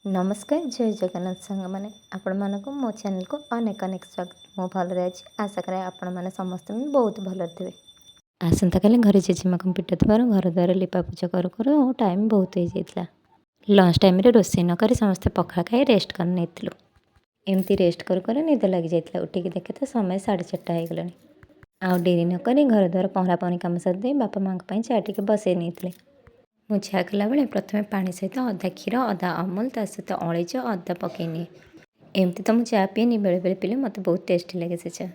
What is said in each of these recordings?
ନମସ୍କାର, ଜୟ ଜଗନ୍ନାଥ ସାଙ୍ଗମାନେ। ଆପଣମାନଙ୍କୁ ମୋ ଚ୍ୟାନେଲକୁ ଅନେକ ଅନେକ ସ୍ୱାଗତ। ମୁଁ ଭଲରେ ଅଛି। ଆଶା କରେ ଆପଣମାନେ ସମସ୍ତେ ବି ବହୁତ ଭଲରେ ଥିବେ। ଆସନ୍ତାକାଲି ଘରେ ଜେଜେମାଙ୍କ ପୀଠ ଥିବାରୁ ଘର ଦ୍ୱାର ଲିପା ପୋଛା କରୁ କରୁ ଟାଇମ୍ ବହୁତ ହେଇଯାଇଥିଲା। ଲଞ୍ଚ ଟାଇମ୍ରେ ରୋଷେଇ ନ କରି ସମସ୍ତେ ପଖାଳ ଖାଇ ରେଷ୍ଟ କରିନେଇଥିଲୁ। ଏମିତି ରେଷ୍ଟ କରୁ କରୁ ନିଦ ଲାଗିଯାଇଥିଲା। ଉଠିକି ଦେଖେ ତ ସମୟ 4:30 ହେଇଗଲାଣି। ଆଉ ଡେରି ନକରି ଘର ଦ୍ୱାର ପହଁରା ପହଁରି କାମ ସାରିଦେଇ ବାପା ମାଆଙ୍କ ପାଇଁ ଚା ଟିକେ ବସେଇ ନେଇଥିଲି। ମୁଁ ଚା କଲାବେଳେ ପ୍ରଥମେ ପାଣି ସହିତ ଅଧା କ୍ଷୀର, ଅଧା ଅମୁଲ, ତା ସହିତ ଅଳେଇଚ, ଅଦା ପକାଇ ନିଏ। ଏମିତି ତ ମୁଁ ଚା ପିଏନି, ବେଳେବେଳେ ପିଇଲେ ମୋତେ ବହୁତ ଟେଷ୍ଟି ଲାଗେ ସେ ଚା।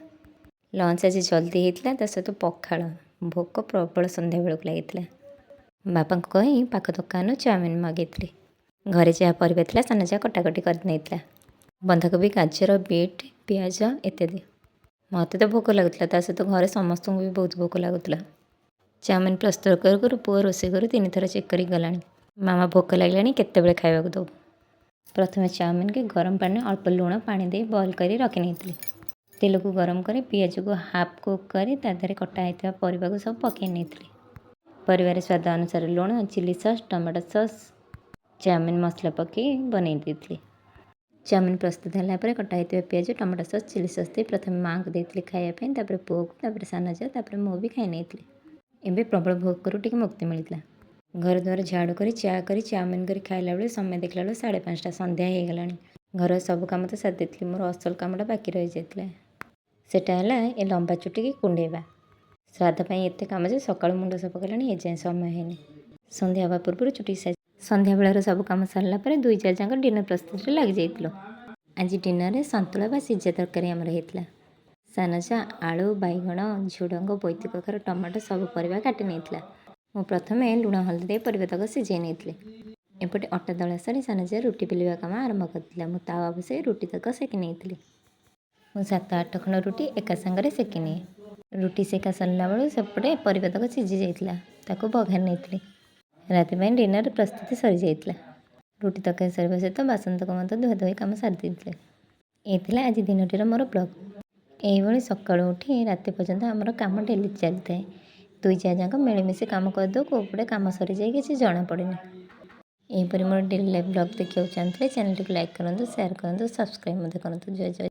ଲଞ୍ଚ ଆଜି ଜଲ୍ଦି ହେଇଥିଲା, ତା ସହିତ ପଖାଳ। ଭୋକ ପ୍ରବଳ ସନ୍ଧ୍ୟାବେଳକୁ ଲାଗିଥିଲା। ବାପାଙ୍କୁ କହି ପାଖ ଦୋକାନରୁ ଚାଉମିନ ମଗେଇଥିଲି। ଘରେ ଯାହା ପରିବା ଥିଲା, ସାନ ଯା କଟାକଟି କରିନେଇଥିଲା, ବନ୍ଧାକୋବି, ଗାଜର, ବିଟ୍, ପିଆଜ ଇତ୍ୟାଦି। ମୋତେ ତ ଭୋକ ଲାଗୁଥିଲା, ତା ସହିତ ଘରେ ସମସ୍ତଙ୍କୁ ବି ବହୁତ ଭୋକ ଲାଗୁଥିଲା। ଚାଉମିନ ପ୍ରସ୍ତୁତ କରୁ କରୁ ପୁଅ ରୋଷେଇ ଘରୁ ତିନିଥର ଚେକ୍ କରିକି ଗଲାଣି, "ମାମା, ଭୋକ ଲାଗିଲାଣି, କେତେବେଳେ ଖାଇବାକୁ ଦେବୁ?" ପ୍ରଥମେ ଚାଉମିନକି ଗରମ ପାଣିରେ ଅଳ୍ପ ଲୁଣ ପାଣି ଦେଇ ବଏଲ୍ କରି ରଖିନେଇଥିଲି। ତେଲକୁ ଗରମ କରି ପିଆଜକୁ ହାଫ୍ କୁକ୍ କରି ତା ଦେହରେ କଟା ହେଇଥିବା ପରିବାକୁ ସବୁ ପକାଇ ନେଇଥିଲି। ପରିବାରେ ସ୍ୱାଦ ଅନୁସାରେ ଲୁଣ, chilli sauce, tomato sauce, chow mein masala ପକାଇ ବନେଇ ଦେଇଥିଲି। ଚାଉମିନ ପ୍ରସ୍ତୁତ ହେଲା ପରେ କଟା ହେଇଥିବା ପିଆଜ, ଟମାଟୋ ସସ୍, ଚିଲି ସସ୍ ଦେଇ ପ୍ରଥମେ ମାଆଙ୍କୁ ଦେଇଥିଲି ଖାଇବା ପାଇଁ, ତାପରେ ପୁଅକୁ, ତାପରେ ସାନ ଯା, ତାପରେ ମୁଁ ବି ଖାଇ ନେଇଥିଲି। ଏବେ ପ୍ରବଳ ଭୋକରୁ ଟିକେ ମୁକ୍ତି ମିଳିଥିଲା। ଘର ଦ୍ୱାର ଝାଡ଼ୁ କରି, ଚା କରି, ଚାଉମିନ କରି ଖାଇଲା ବେଳେ ସମୟ ଦେଖିଲା ବେଳକୁ 5:30, ସନ୍ଧ୍ୟା ହେଇଗଲାଣି। ଘରର ସବୁ କାମ ତ ସାରି ଦେଇଥିଲି, ମୋର ଅସଲ କାମଟା ବାକି ରହିଯାଇଥିଲା। ସେଟା ହେଲା ଏ ଲମ୍ବା ଚୁଟିକି କୁଣ୍ଡେଇବା। ଶ୍ରାଦ୍ଧ ପାଇଁ ଏତେ କାମ ଯେ ସକାଳୁ ମୁଣ୍ଡ ସଫା କଲାଣି, ଏଯାଏଁ ସମୟ ହେଇନି। ସନ୍ଧ୍ୟା ହେବା ପୂର୍ବରୁ ଚୁଟି ସାରି ସନ୍ଧ୍ୟାବେଳର ସବୁ କାମ ସରିଲା ପରେ ଦୁଇ ଯା ଯାକ ଡିନର ପ୍ରସ୍ତୁତିରେ ଲାଗିଯାଇଥିଲୁ। ଆଜି ଡିନରରେ ସନ୍ତୁଳା ବା ସିଝା ତରକାରୀ ଆମର ହେଇଥିଲା। ସାନ ଯା ଆଳୁ, ବାଇଗଣ, ଝୁଡ଼ଙ୍ଗ, ବୋଇତି କଖାରୁ, ଟମାଟୋ ସବୁ ପରିବା କାଟି ନେଇଥିଲା। ମୁଁ ପ୍ରଥମେ ଲୁଣ ହଳଦୀ ଦେଇ ପରିବା ତକ ସିଝେଇ ନେଇଥିଲି। ଏପଟେ ଅଟା ଦଳା ସାରି ସାନ ଯା ରୁଟି ବେଲିବା କାମ ଆରମ୍ଭ କରିଥିଲା। ମୁଁ ତାୱା ବସାଇ ରୁଟି ତକ ସେକି ନେଇଥିଲି। ମୁଁ ସାତ ଆଠ ଖଣ୍ଡ ରୁଟି ଏକା ସାଙ୍ଗରେ ସେକି ନିଏ। ରୁଟି ସେକା ସରିଲା ବେଳକୁ ସେପଟେ ପରିବା ତକ ସିଝି ଯାଇଥିଲା, ତାକୁ ବଘାରି ନେଇଥିଲି। ରାତି ପାଇଁ ଡିନର ପ୍ରସ୍ତୁତି ସରିଯାଇଥିଲା। ରୁଟି ତରକାରୀ ସରିବା ସହିତ ବାସନ ତକ ମଧ୍ୟ ଧୁଆ ଧୋଇ କାମ ସାରି ଦେଇଥିଲେ। ଏ ଥିଲା ଆଜି ଦିନଟିର ମୋର ବ୍ଲଗ୍। ଏଇଭଳି ସକାଳୁ ଉଠି ରାତି ପର୍ଯ୍ୟନ୍ତ ଆମର କାମ ଡେଲି ଚାଲିଥାଏ। ଦୁଇ ଯା ଯାକ ମିଳିମିଶି କାମ କରିଦେଉ, କେଉଁପଟେ କାମ ସରିଯାଏ କିଛି ଜଣାପଡ଼େନି। ଏହିପରି ମୋର ଡେଲି ଲାଇଫ୍ ବ୍ଲଗ୍ ଦେଖିବାକୁ ଚାହୁଁଥିଲେ ଚ୍ୟାନେଲଟିକୁ ଲାଇକ୍ କରନ୍ତୁ, ସେୟାର କରନ୍ତୁ, ସବସ୍କ୍ରାଇବ୍ ମଧ୍ୟ କରନ୍ତୁ। ଜୟ ଜୟ।